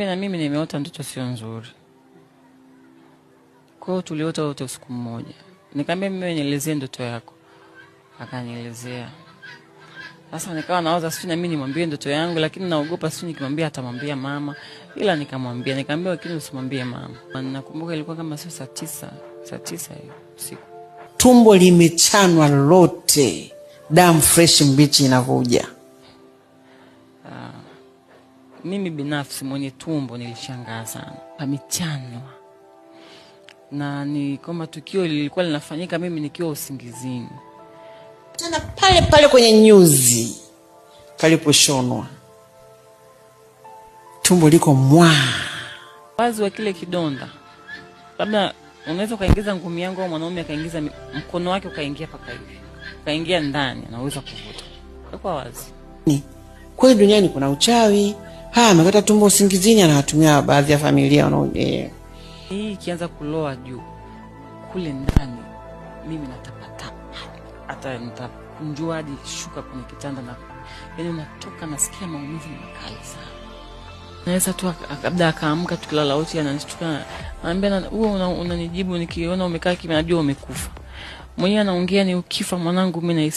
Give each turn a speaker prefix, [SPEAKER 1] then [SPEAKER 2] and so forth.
[SPEAKER 1] Na mimi nimeota ndoto sio nzuri. Kwa hiyo tuliota wote usiku mmoja. Nikamwambia mimi nielezee ndoto yako. Akanielezea. Sasa nikawa nawaza sijui na mimi nimwambie ndoto yangu, lakini naogopa sijui nikimwambia atamwambia mama. Ila nikamwambia, nikamwambia lakini usimwambie mama. Nakumbuka ilikuwa kama sio saa 9, saa 9 hiyo usiku.
[SPEAKER 2] Tumbo limechanwa lote, damu fresh mbichi inavuja.
[SPEAKER 1] Mimi binafsi mwenye tumbo nilishangaa sana, pamechanwa, na ni kwamba tukio lilikuwa linafanyika mimi nikiwa usingizini.
[SPEAKER 2] Tena pale pale kwenye nyuzi paliposhonwa, tumbo liko mwaa.
[SPEAKER 1] Wazi wa kile kidonda, labda unaweza ukaingiza ngumi yangu au mwanaume akaingiza mkono wake ukaingia paka hivi, ukaingia ndani, anaweza kuvuta, kwa wazi.
[SPEAKER 2] Kweli duniani kuna uchawi. Haya, amekata tumbo usingizini, anawatumia baadhi ya familia wanao.
[SPEAKER 1] Hii ikianza kuloa juu kule ndani, mimi natapatapa, hata nitakunjua hadi shuka kwenye kitanda, na yani natoka nasikia maumivu makali sana. Naweza tu labda akaamka tukilala wote, ananishtuka, ananiambia huo unanijibu nikiona umekaa kimya, najua umekufa. Mwenyewe anaongea ni ukifa mwanangu, mimi nahisi